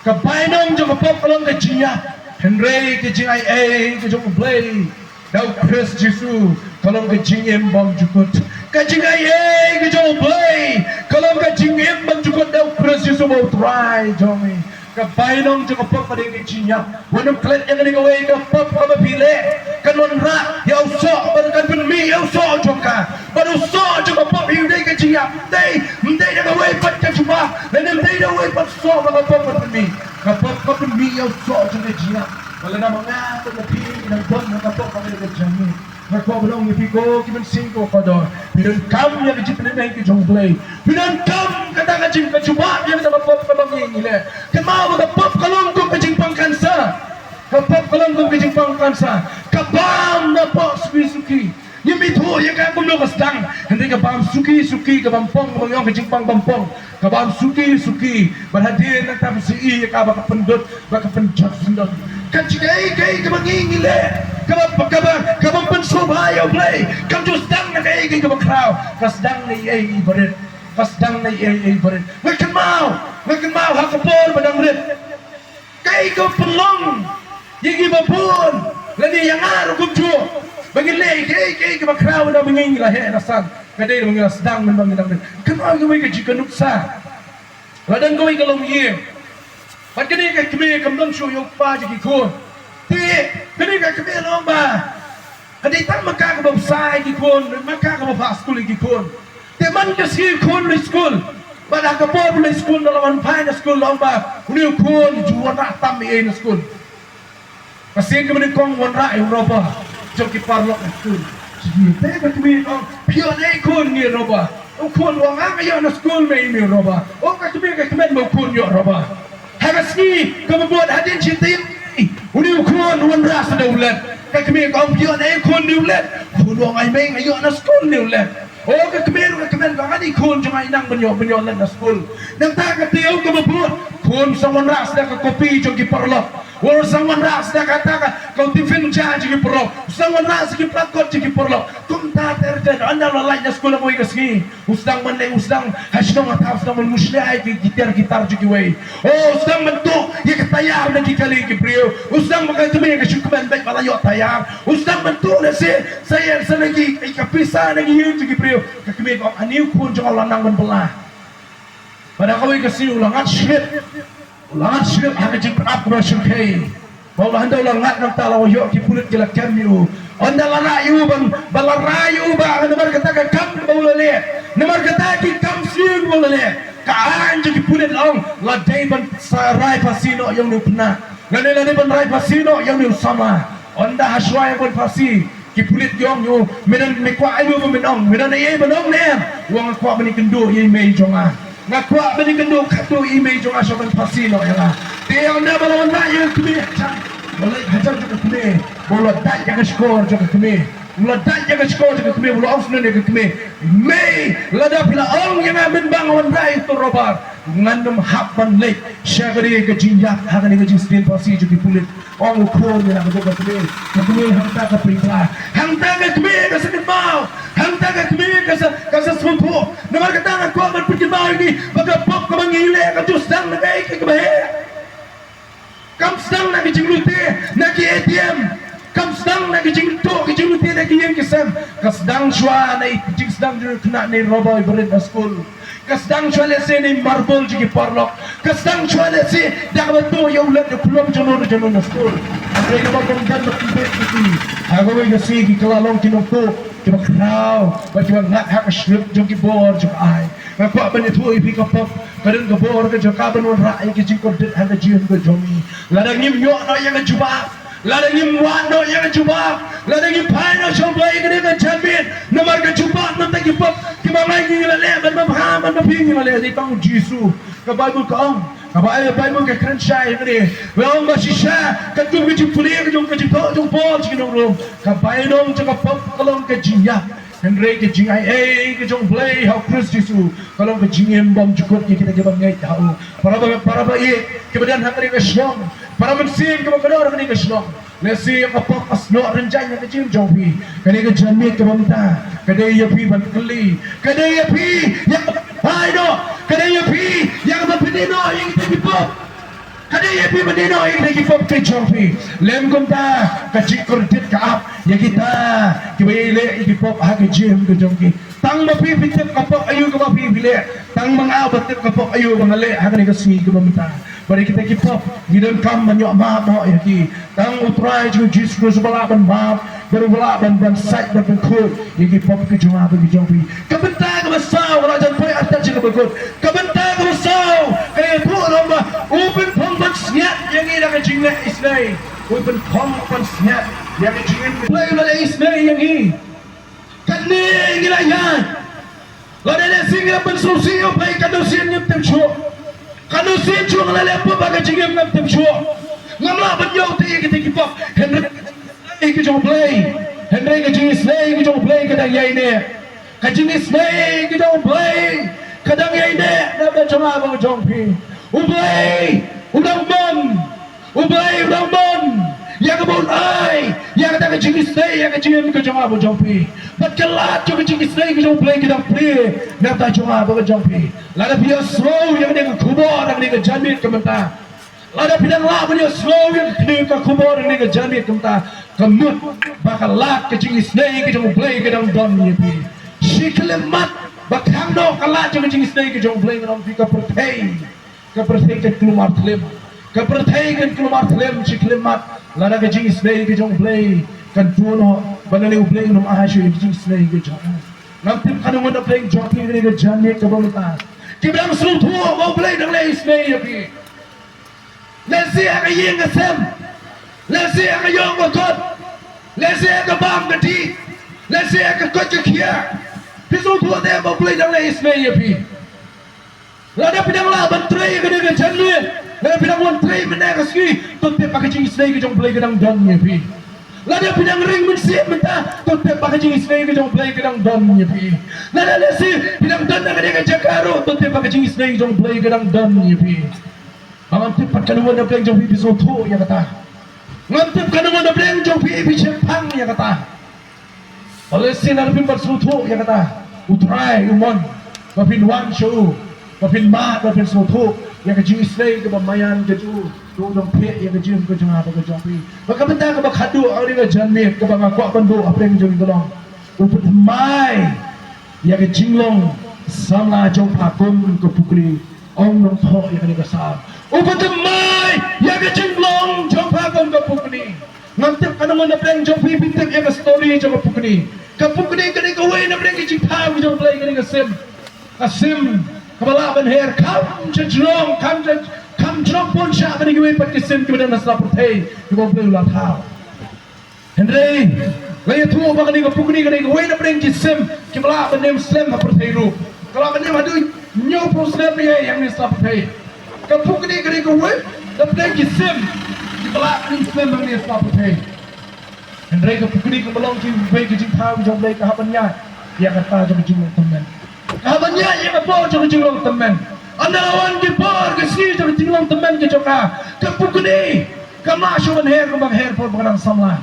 ka bainong jong ka pop ka long ka jingïap, hynrei ka jingaiei ka jong U Blei da U Khrist Jisu ka long ka jingim bymjukut. Ka jingaiei ka jong U Blei ka long ka jingim bymjukut da U Khrist Jisu ba U Trai jong ngi. Ka bainong jong ka pop ka dei ka jingïap. Wat nym klet ïa kane kawei, ka pop kaba phi leh kan wanrah ïa u soh bad kan pynmih ïa u soh jong ka. Bad u soh jong ka pop hi u dei ka jingïap. Ym dei, ym dei da kawei pat ka jubab, lane ym dei da kawei pat soh ba ka pop kan pynmih. Ka pop ka pynmih ïa u soh jong ka jingïap. Bad lada ma nga bad ma phi ngi dang don ha ka pop, ka dei ka jingïap. Nga kwah ban ong ïa phi ko ki mynsiem ko kordor, phi donkam ïa ka jingpynim ka jong U Blei. Phi donkam kata ka jing, ka jubab ïa kata ka pop kaba ngi, ngi leh. Kynmaw ba ka pop ka long kum ka jingpang cancer. Ka pop ka long kum ka jingpang cancer. Ka bam napoh suki suki. Ngim ithuh ïa ka kumno ka sdang. Hynrei ka bam suki suki, ka bam pong, ka bam ïong, ka jingpang bam pong. Ka bam suki suki. Bad hadien nangta phi sa ïohi ïa ka ba ka pyndut, ba ka pynjot syndon. Ka jingaiei kaba ngi, ngi leh, kaba, kaba, kaba pynsngewbha ïa U Blei, kam ju sdang na kaei kaei kaba khraw. Ka sdang na ei ei ba rit. Ka sdang na ei ei ba rit. Nga kynmaw, nga kynmaw ha ka por ba dang rit. Kaei ka pynlong ïa ngi ba bun, lane ïa nga ruh kumjuh, ba ngin leh kaei kaei kaba khraw na ba ngi la heh la san. Ka dei ba ngi la sdang mynba ngi dang rit. Kynmaw ïa kawei ka jingkynnoh sa. La don kawei ka longïing. Bad kane ka kmie kam don shuh ïa u kpa jong ki khun. Te kane ka kmie la ong ba ka dei tang ma ka kaba bsa ïa ki khun, ma ka kaba phah skul ïa ki khun. Te man ka sngi u khun u leit skul. Bad ha ka por u leit skul, da la wan phai na skul, la ong ba une u khun u ju wanrah tam ei ei na skul. Ka sien kaba nyngkong wanrah ïa u roba jong ki paralok na skul. Te ka kmie ka ong, phi ïoh naei khun, ïa u roba. U khun u ong, nga ïoh na skul mei, ïa u roba. Ong ka kmie ka kmen ba u khun ïoh roba. Ha ka sngi kaba bud hadien shi taïew, une u khun u wanrah sa da u led. Ka kmie ka ong, phi ïoh naei khun, ïa u led. Khun u ong, ai mei, nga ïoh na skul, ïa u led. O ka kmie ruh ka kmen ba ngan ïa i khun jong nga i nang ban ïoh, ban ïoh leit na skul. Nangta ka taïew kaba bud, khun u sdang wanrah sa da ka kopi jong ki paralok. U sdang wanrah sa da kata ka, ka tiffin jar jong ki paralok. U sdang wanrah sa ki plat kot jong ki paralok. Kumta ter ter, ynda la leit na skul ha kawei ka sngi, u sdang ban leh, u sdang ha shnong ha thaw, u sdang ban mushlia ïa ki tiar ki tar jong kiwei. O, u sdang ban tuh ïa ka tayar na ki kali ki briew. U sdang ba ka kmie ka shu kmen beit ba la ïoh tayar. U sdang ban tuh lehse sa ïa, sa na ki, ïa ka pisa na ki ïing jong ki briew. Ka kmie ka ong, ani u khun jong nga u la nang ban bylla. Bad ha kawei ka sngi u la ngat shlip. U la ngat shlip ha ka jingpynap kaba shyrkhei. Ba u la, hynda u la ngat nangta la ïoh ki pulit ki la kem ïa u. Ynda la rah ïa u ban, ba la rah ïa u ba namar kata ka kam kaba u la leh, namar kata ki kam sniew kaba u la leh, ka aiñ jong ki pulit la ong la dei ban sa rai phasi noh ïa une u khynnah, lane la dei ban rai phasi noh ïa une u samla. Ynda ha shuwa ïa ban phasi, ki pulit ki ong ïa u, me don, me kwah ïa u ba me ong, me don ei ei ban ong ne em? U ong, nga kwah ban ïakynduh ïa i mei jong nga. Nga kwah ban ïakynduh khatduh ïa i mei jong nga shuwa ban phasi noh ïa nga. Te ynda ba la wanrah ïa ka kmie, ha jan, ba la, ha jan jong ka kmie, ba u la dait ïa ka shkor jong ka kmie. U la dait ïa ka shkor jong ka kmie, u la ong sngewbha ïa ka kmie, mei, lada phi la ong ïa nga mynba nga wanrah ïa uto u roba, ngan ym hap ban leit sha kane ka jingïap ha kane ka jingsdien phasi jong ki pulit. Ong u khun ïa la ka kmie, ka kmie hangta ka pyrshah, hangta ka kmie ka sa kynmaw, Tem, ka sdang shuwa na i jingsdang jong u khynnah na i rubber barit ha skul. Ka sdang shuwa lehse na i marbol jong ki paralok. Ka sdang shuwa lehse da kaba tuh ïa u lad ïa u khulom jong u jong u na skul. Hynrei kaba bym don ba ki bit ki. Ha kawei ka sngi ki la long ki nongtuh kiba khraw bad kiba ngat ha ka shlip jong ki bor jong ka aiñ. Nga kwah ban ïathuh ïa phi ka pop ka don ka bor ka jong ka ban wanrah ïa ki jingkordit ha ka jingim ka jong ngi. Lada ngim ïoh noh ïa ka jubab, lada ngim wad noh ïa ka jubab, lada ngim phai noh sha U Blei ïa kane ka janmiet. Namar ka jubab na bynta ki pop kiba ngi ngi la leh, ban ba pha, ban ba phi ngi la leh, dei tang U Jisu. Ka Baibl ka ong, ka Bai-, Baibl ka kren shai ïa kane. Ka ong ba shisha katkum ka jingpule ka jong, ka jingthoh jong Paul sha ki nong Rom, ka bainong jong ka pop ka long ka jingïap. Hynrei ka jingaiei ka jong U Blei ha U Khrist Jisu ka long ka jingim bymjukut ïa kita kiba ngeit ha u. Para ba, para ba ïeit kiba don ha kane ka shnong, para mynsiem kiba kordor ha kane ka shnong, lehse ïa ka pop ka snoh rynjang ha ka jingim jong phi. Kane ka janmiet kaba mynta ka dei ïa phi ban kylli, ka dei ïa phi ïa ka ban phai noh, ka dei ïa phi ïa ka ban pyni noh ïa kita ki pop. Ka dei ïa phi ban dei noh ïa kita ki pop ki jong phi. Lym kumta ka jingkordit ka ap ïa kita kiba ïaleh ïa ki pop ha ka jingim ka jong ki. Tang ba phi phi tip ka pop aïu kaba phi phi leh, tang ba nga ba tip ka pop aïu ba nga leh ha kane ka sngi kaba mynta. Bad ïa kita ki pop ngi donkam ban ïoh map noh ïa ki. Tang U Trai jong ngi U Jisu Khrist uba lah ban map, bad uba lah ban, ban sait bad ban khuid ïa ki pop ki jong nga bad ki jong phi. Ka bynta kaba saw, ka la jan poi artat jong kaba kut. Ka bynta kaba saw ka ïathuh ruh ba u pynphong pynsngiat ïa ngi da ka jingleh isynei. U pynphong pynsngiat ïa ka jingim. Blei u la leh isynei ïa ngi. Kane ngi la ïaid. Lada lehse ngi la pynsngewsih ïa U Blei, katno sien ngim tip shuh. Katno sien shuh nga la leh pop ha ka jingim ngam tip shuh. Ngam lah ban ïoh te ïa kita ki pop. Hynrei ka jong U Blei, hynrei ka jingisynei ka jong U Blei ka dang ïaineh. Ka jingisynei ka jong U Blei ka dang ïaineh na bynta jong nga bad jong phi. U Blei u dang mon. U Blei u dang mon ïa kaba un ai ïa kata ka jingisynei ïa ka jingim ka jong nga bad jong phi. Bad ka lad jong ka jingisynei ka jong U Blei ka dang plie na bynta jong nga bad jong phi. Lada phi ïohsngew ïa kane ka khubor ha kane ka janmiet ka mynta, lada phi dang lah ban ïohsngew ïa kane ka khubor ha kane ka janmiet ka mynta, ka mut ba ka lad ka jingisynei ka jong U Blei ka dang don ïa phi. Shi khyllipmat ba khang noh ka lad jong ka jingisynei ka jong U Blei, nga ong ïa phi, ka pyrthei, ka pyrthei kan kulmar thlem. Ka pyrthei kan kulmar thlem shi khyllipmat lada ka jingisynei ka jong U Blei kan tuh noh, ba lane U Blei un ym ai shuh ïa ka jingisynei ka jong u. Ngam tip katno ngut na pdeng jong phi ha kane ka janmiet kaba mynta kiba dang sngewthuh ba U Blei dang leh isynei ïa phi. Lehse ha ka ïing ka sem, lehse ha ka ïong ka kot, lehse ha ka bam ka dih, lehse ha ka koit ka khiah. Phi sngewthuh te ba U Blei dang leh isynei ïa phi. Lada phi dang lah ban trei ha kane ka janmiet, lada phi dang wan trei mynne ka sngi, to tip ba ka jingisynei ka jong U Blei ka dang don ïa phi. Lada phi dang ring mynsiem mynta, to tip ba ka jingisynei ka jong U Blei ka dang don ïa phi. Lada lehse phi dang don ha kane ka jaka ruh, to tip ba ka jingisynei ka jong U Blei ka dang don ïa phi. Ngam tip pat katno ngut na pdeng jong phi phi sngewthuh ïa kata. Ngam tip katno ngut na pdeng jong phi phi shemphang ïa kata. Lehse lada phim pat sngewthuh ïa kata, U Trai u mon ba phin wan sha u, ba phin mad, ba phin sngewthuh ïa ka jingisynei kaba maïan ka jong u, to u dang peit ïa ka jingim ka jong nga bad ka jong phi. Bad ka bynta kaba khatduh ha kane ka janmiet kaba nga kwah ban buh ha pdeng jong ngi ka long, u pynthymmai ïa ka jinglong samla jong pha kum ka pukni. Ong nongthoh ïa kane ka Salm, u pynthymmai ïa ka jinglong jong pha kum ka pukni. Ngam tip katno ngut na pdeng jong phi phi tip ïa ka story jong ka pukni. Ka pukni ka dei kawei na pdeng ki jingthaw ki jong U Blei, ka dei ka sim. Ka sim kaba lah ban her kham sha jrong, kham sha, kham jrong bun sha kane kawei pat ki sim kiba don ha sla pyrthei kiba U Blei u la thaw. Hynrei la ïathuh ba kane ka pukni ka dei kawei na pdeng ki sim kiba lah ban im slem ha pyrthei ruh. Ka lah ban im haduh hynñiewphew snem ïa ïa ngi sla pyrthei. Ka pukni ka dei kawei na pdeng ki sim kiba lah ban im slem ha ngi sla pyrthei. Hynrei ka pukni kaba long kiwei ki jingthaw jong U Blei, ka hap ban ïaid ïa kata jong ka jinglong tymmen. Ka hap ban ïaid ïa ka por jong ka jinglong tymmen. Ynda la wan ki por ki sngi jong ka jinglong tymmen ka jong ka, ka pukni kam lah shuh ban her kumba ka her por ba ka dang samla.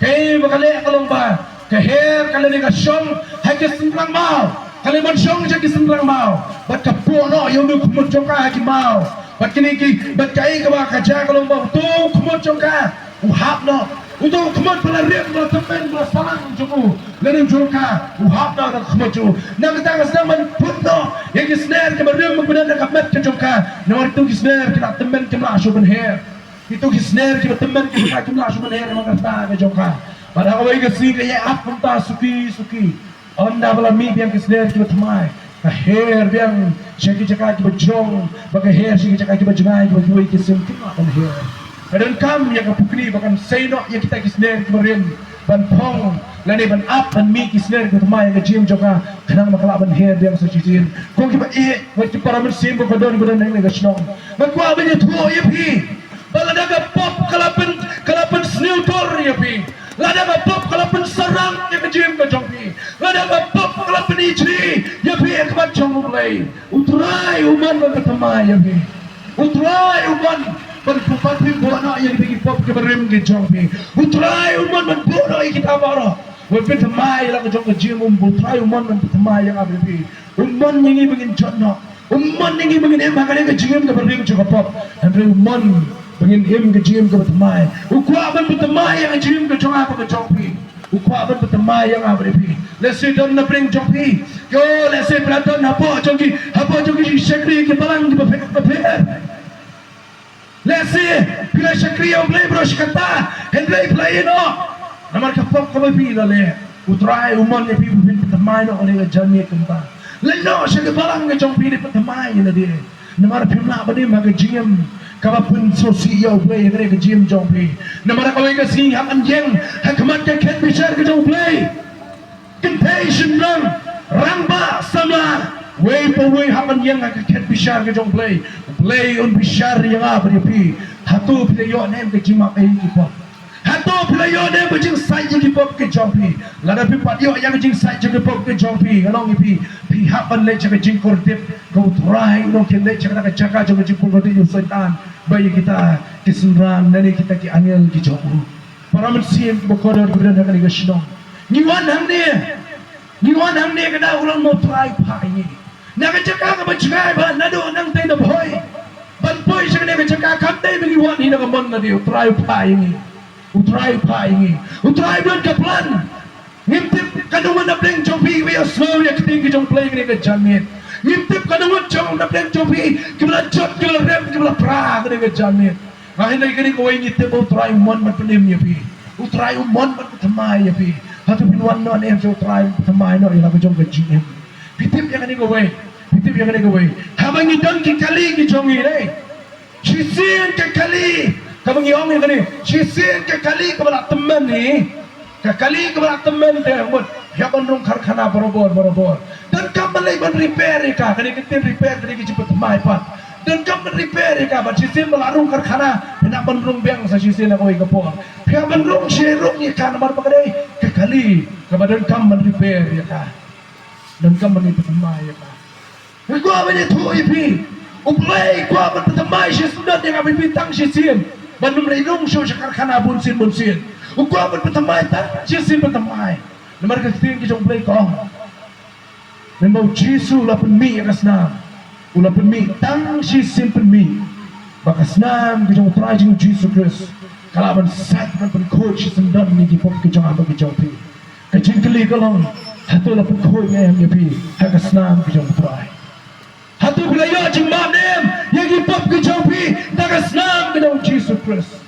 Kaei ba ka leh ka long ba ka her ka lane ka shong ha ki synrang maw. Ka leh ban shong ha ki synrang maw bad ka poh noh ïa une u khmut jong ka ha ki maw. Bad kine ki, bad kaei kaba ka jia ka long ba uto u khmut jong ka u hap noh, Uto u khmut ba la rim, ba la tymmen, ba la salang jong u, lane jong ka, u hap noh na ka khmut jong u. Na kata ka sdang ban put noh ïa ki sner kiba rim, kiba don ha ka met ka jong ka. Namar kito ki sner ki la tymmen kim lah shuh ban her. Kito ki sner kiba tymmen kim lah shuh ban her namar ka rta ka jong ka. Bad ha kawei ka sngi ka ïa ap kumta suki suki. Ynda ba la mih biang ki sner kiba thymmai, ka her biang sha ki jaka kiba jrong, bad ka her sha ki jaka kiba jngai, kiba kiwei ki sim kim lah ban her. Ka donkam ïa ka pukni ba kan sei noh ïa kita ki sner kiba rim ban phong lane ban ap ban mih ki sner kiba thymmai ïa ka jingim jong ka, khnang ba ka lah ban her biang sa shisien. Ko kiba ïeit, wat ki para mynsiem ba ka don, ba don hangne ha ka shnong, nga kwah ban ïathuh ïa phi ba lada ka pop ka la pyn, ka la pynsniew dur ïa phi, lada ka pop ka la pynsarang ïa ka jingim ka jong phi, lada ka pop ka la pynijli ïa phi ha khmat jong U Blei, U Trai u mon ban pynthymmai ïa phi. U Trai u mon ban pynpait phi, buh noh ïa kita ki pop kiba rim ki jong phi. U Trai u mon ban buh noh ïa kita baroh, ban pynthymmai ïa la ka jong ka jingim. U Trai u mon ban pynthymmai ïa nga bad ïa phi. U mon ïa ngi ba ngin jot noh. U mon ïa ngi ba ngin im ha kane ka jingim kaba rim jong ka pop. Hynrei u mon ba ngin im ka jingim kaba thymmai. U kwah ban pynthymmai ïa ka jingim ka jong nga bad ka jong phi. U kwah ban pynthymmai ïa nga bad ïa phi. Lehse don na pdeng jong phi, ko lehse phi la don hapoh jong ki, hapoh jong ki shakri ki balang kiba pher bapher. Lehse phi la shakri ïa U Blei baroh shi katta, hynrei phi la ïeh noh namar ka pop kaba phi la leh. U Trai u mon ïa phi ba phin pynthymmai noh ha kane ka janmiet kumta. Leit noh sha ka balang ka jong phi, leit pynthymmai ïa lade. Namar phim lah ban im ha ka jingim kaba pynsngewsih ïa U Blei ha kane ka jingim jong phi. Namar ha kawei ka sngi hap ban ïeng ha khmat ka khet bishar ka jong U Blei. Kynthei shynrang, rangbah samla, wei pa wei hap ban ïeng ha ka khet bishar ka jong U Blei. U Blei un bishar ïa nga bad ïa phi. Hato phi la ïoh ne em ka jingmap ei ki pop? Hato phi la ïoh ne em ka jingsait ïa ki pop ki jong phi? Lada phi pat ïoh ïa ka jingsait ïa ki pop ki jong phi, nga ong ïa phi, phi hap ban leit sha ka jingkordit. Ko U Trai u nongkynleit sha kata ka jaka jong ka jingpynkordit u Soitan bad ïa kita ki synran lane kita ki angel ki jong u. Para mynsiem kiba kordor kiba don ha kane ka shnong, ngi wan hangne, ngi wan hangne ka daw u long ba U Trai u phah ïa ngi na ka jaka kaba jngai bha, naduh nangtei na Bhoi ban poi sha kane ka jaka kam dei ba ngi wan hi na ka mon lade. U Trai u phah ïa ngi. U Trai u phah ïa ngi. U Trai u don ka plan. Ngim tip katno ngut na pdeng jong phi kiba ïohsngew ïa ka ktien ka jong U Blei kane ka janmiet. Ngim tip katno ngut jong na pdeng jong phi kiba la jot, kiba la rem, kiba la pra kane ka janmiet. Nga hynrei kane kawei ngi tip ba U Trai u mon ban pynim ïa phi. U Trai u mon ban pynthymmai ïa phi. Hato phin wan noh ne em sha U Trai ban pynthymmai noh ïa la ka jong ka jingim? Phi tip ïa kane kawei. Phi tip ïa kane kawei. Haba ngi don ki kali ki jong ngi, ne, shisien ka kali, kaba ngi ong ïa kane, shisien ka kali kaba la tymmen hi, ka kali kaba la tymmen te mut ïa ban rung karkhana barabor barabor. Donkam ban leit ban repair ïa ka, kane ka ktien repair kane ka jingpynthymmai pat. Donkam ban repair ïa ka, bad shisien ba la rung karkhana, phi hap ban rung biang sa shisien ha kawei ka por. Phi hap ban rung shi rung ïa ka namar ba ka dei ka kali kaba donkam ban repair ïa ka. Donkam ban pynthymmai ïa ka. Nga kwah ban ïathuh ïa phi, U Blei u kwah ban pynthymmai shisyndon ïa nga bad ïa phi tang shisien, ban ym leit rung shuh sha karkhana bunsien bunsien. U kwah ban pynthymmai tang shisien pynthymmai. Namar ka ktien ka jong U Blei ka ong, mynba U Jisu u la pynmih ïa ka snam, u la pynmih tang shisien pynmih, ba ka snam ka jong U Trai jong U Jisu Khrist ka lah ban sait ban pynkhuid shisyndon ïa ki pop ki jong nga bad ki jong phi. Ka jingkylli ka long, hato la pynkhuid ne em ïa phi ha ka snam ka jong U Trai? Hato phi la ïoh jingmap ne em ïa ki pop ki jong phi da ka snam ka jong U Jisu Khrist?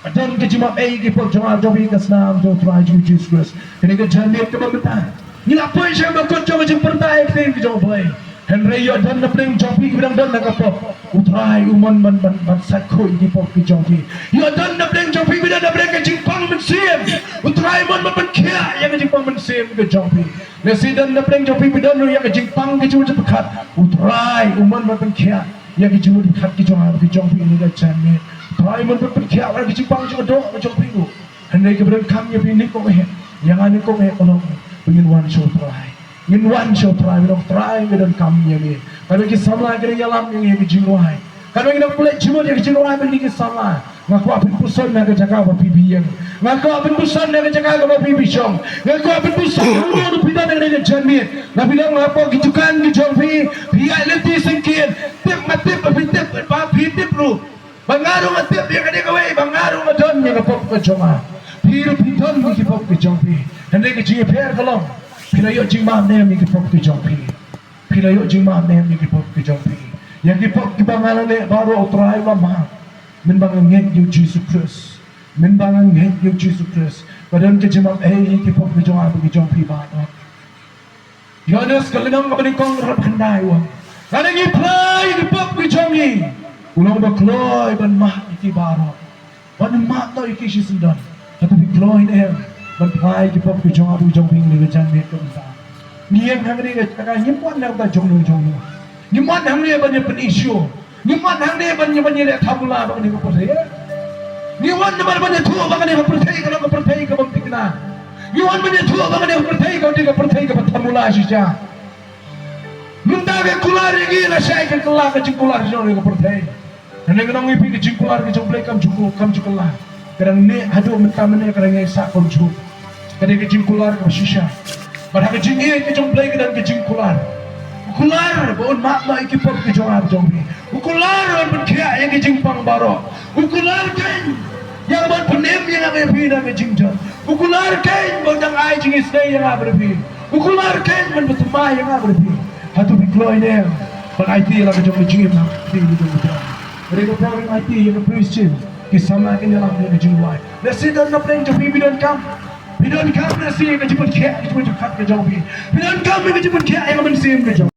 Ka don ka jingmap ei ïa ki pop jong nga jong phi ka snam jong U Trai jong U Jisu Khrist. Kane ka janmiet kaba mynta ngi la poi sha kaba kut jong ka jingpyrta ïa ka ktien ka jong U Blei. Hynrei ïoh don na pdeng jong phi kiba dang don ha ka pop, U Trai u mon ban, ban, ban sait khuid ïa ki pop ki jong phi. Ïoh don na pdeng jong phi kiba don na pdeng ka jingpang mynsiem, U Trai u mon ban pynkhiah ïa ka jingpang mynsiem ka jong phi. Lehse don na pdeng jong phi kiba don ïa ka jingpang ka jingmut jingpyrkhat, U Trai u mon ban pynkhiah ïa ka jingmut jingpyrkhat ka jong nga ka jong phi ha kane ka janmiet. U Trai u mon ban pynkhiah ïa ka jingpang jingdoh ka jong phi ruh. Hynrei kaba donkam ïa phi nyngkong eh, ïa nga nyngkong eh ka long ba ngin wan sha U Trai. Ngin wan sha U Trai, ngin ong, Trai, nga donkam ïa me. Katba ki samla ki dang ïalam ïa ngi ha ka jingrwai, katba ngi dang pynleit jingmut ïa ka jingrwai bad kine ki samla, nga kwah phin puson ha ka jaka kaba phi ïeng. Nga kwah phin puson ha ka jaka kaba phi shong. Nga kwah phin puson ha kaba phi don ha kane ka janmiet. Lada phi don hapoh ki dukan ki jong phi, phi ïaid lynti syngkien, tip nga tip ba phi tip, ba phi tip ruh ba nga ruh nga tip ïa kane kawei, ba nga ruh nga don ïa ka pop ka jong nga. Phi ruh phi don ïa ki pop ki jong phi. Hynrei ka jingïapher ka long, phi la ïoh jingmane ïa ki pop ki jong phi. Phi la ïoh jingmane ïa ki pop ki jong phi. Ïa ki pop kiba nga la leh baroh U Trai u la map. Mynba nga ngeit ïa U Jisu Khrist. Mynba nga ngeit ïa U Jisu Khrist, ka don ka jingmap ei ïa ki pop ki jong nga bad ki jong phi baroh. Ïoannis ka lynnong kaba nyngkong dkhot khyndai u ong, lada ngi phla ïa ki pop ki jong ngi, u long uba kloi ban map ïa ki baroh, ban map noh ïa ki shisyndon. Hato phi kloi ne em ban phla ïa ki pop ki jong nga bad ki jong phi ha kane ka janmiet ka mynta? Ngi ïeng hangne ka jaka, ngim wan na ka bynta jongno jongno. Ngim wan hangne ban ïa pyn-issue. Ngim wan hangne ban ïa, ban ïaleh thamula bad kane ka pyrthei. Ngi wan namar ban ïathuh ba kane ka pyrthei ka long ka pyrthei ka bym thikna. Ngi wan ban ïathuh ba kane ka pyrthei ka dei ka pyrthei kaba thamula shisha. Mynta ka kular ïa ngi, lashai ka kylla ka jingkular jong ka pyrthei. Hynrei ngan ong ïa phi, ka jingkular ka jong U Blei kam ju, kam ju kylla. Ka dang neh haduh mynta mynne, ka dang ïaisah kumjuh. Ka dei ka jingkular kaba shisha. Bad ha ka jingïeit ka jong U Blei ka don ka jingkular. U kular ba un map noh ïa ki pop ki jong nga bad jong phi. U kular ban pynkhiah ïa ka jingpang baroh. U kular keiñ ïa ban pynim ïa nga bad ïa phi na ka jingjot. U kular keiñ ban dang ai jingisynei ïa nga bad ïa phi. U kular keiñ ban pynthymmai ïa nga bad ïa phi. Hato phi kloi ne em ban aiti la ka jong ka jingim ha ka kti ka jong ka jong? Hynrei ka por ngi aiti ïa ka priesthood, ki samla kin ïalam ïa ka jingduwai. Lehse don na pdeng jong phi, phi donkam, phi donkam lehse ïa ka jingpynkhiah, ka jingpynkhiah ka jong phi. Phi donkam ïa ka jingpynkhiah ïa ka mynsiem ka jong